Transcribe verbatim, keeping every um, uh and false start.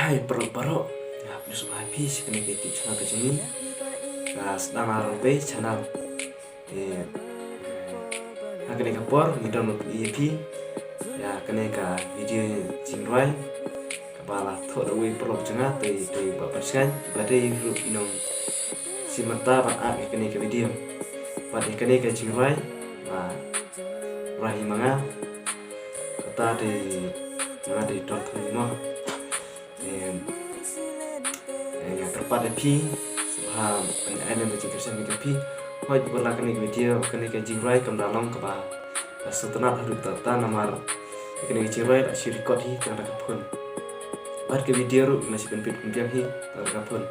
Hai paralok baroh, nga pdiang sngewbha ïa phi sha kane ka YouTube channel ka jong ngi, ka Sdang Arong Pei channel. Te ha kane ka por ngi don ïa phi ïa kane ka video jingrwai kaba la thoh da uwei u paralok jong nga, te te ba pynshngaiñ ba dei ruh i nong Samantha ban act ïa kane ka video. Bad ïa kane ka jingrwai ba rwai ma nga, kata te nga dei Don Thong Himo. Em, eh, nga kyrpad ïa phi sngewbha ban ai lem ka jingkyrshan ïa phi. Hooid, ba la kane ka video, kane ka jingrwai kam da long kaba la sngewtynnat haduh katta namar ïa kane ka jingrwai la shu record hi tang da ka phone. Bad ka video ruh la shu pynbit pynbiang hi tang da ka phone.